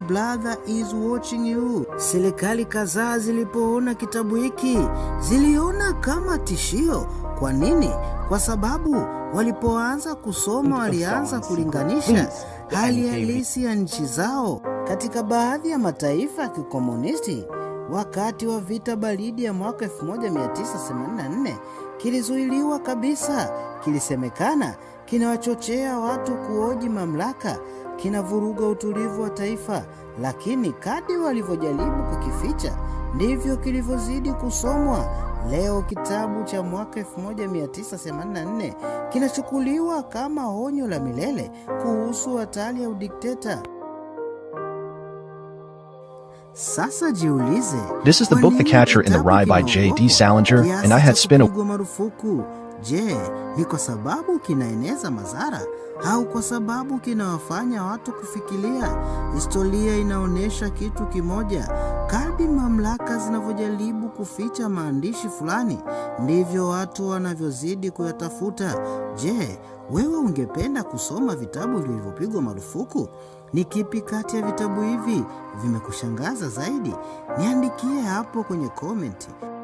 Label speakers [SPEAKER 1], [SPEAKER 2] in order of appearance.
[SPEAKER 1] Brother Is Watching You. Serikali kadhaa zilipoona kitabu hiki ziliona kama tishio. Kwa nini? Kwa sababu walipoanza kusoma walianza kulinganisha hali halisi ya nchi zao. Katika baadhi ya mataifa ya kikomunisti, wakati wa vita baridi ya mwaka 1984 kilizuiliwa kabisa. Kilisemekana kinawachochea watu kuhoji mamlaka, kinavuruga utulivu wa taifa. Lakini kadri walivyojaribu kukificha, ndivyo kilivyozidi kusomwa. Leo kitabu cha mwaka 1984 kinachukuliwa kama onyo la milele kuhusu hatari ya udikteta. Sasa jiulize,
[SPEAKER 2] This is the
[SPEAKER 1] kwa
[SPEAKER 2] book The
[SPEAKER 1] nini
[SPEAKER 2] Catcher in the
[SPEAKER 1] kitabu
[SPEAKER 2] Rye by J.D.
[SPEAKER 1] kinaogopwa
[SPEAKER 2] Salinger, and
[SPEAKER 1] kiasi
[SPEAKER 2] I had
[SPEAKER 1] cha
[SPEAKER 2] spent a
[SPEAKER 1] kupigwa marufuku? Je, ni kwa sababu kinaeneza madhara au kwa sababu kinawafanya watu kufikiria? Historia inaonyesha kitu kimoja: kadri mamlaka zinavyojaribu kuficha maandishi fulani, ndivyo watu wanavyozidi kuyatafuta. Je, wewe ungependa kusoma vitabu vilivyopigwa marufuku? Ni kipi kati ya vitabu hivi vimekushangaza zaidi? Niandikie hapo kwenye komenti.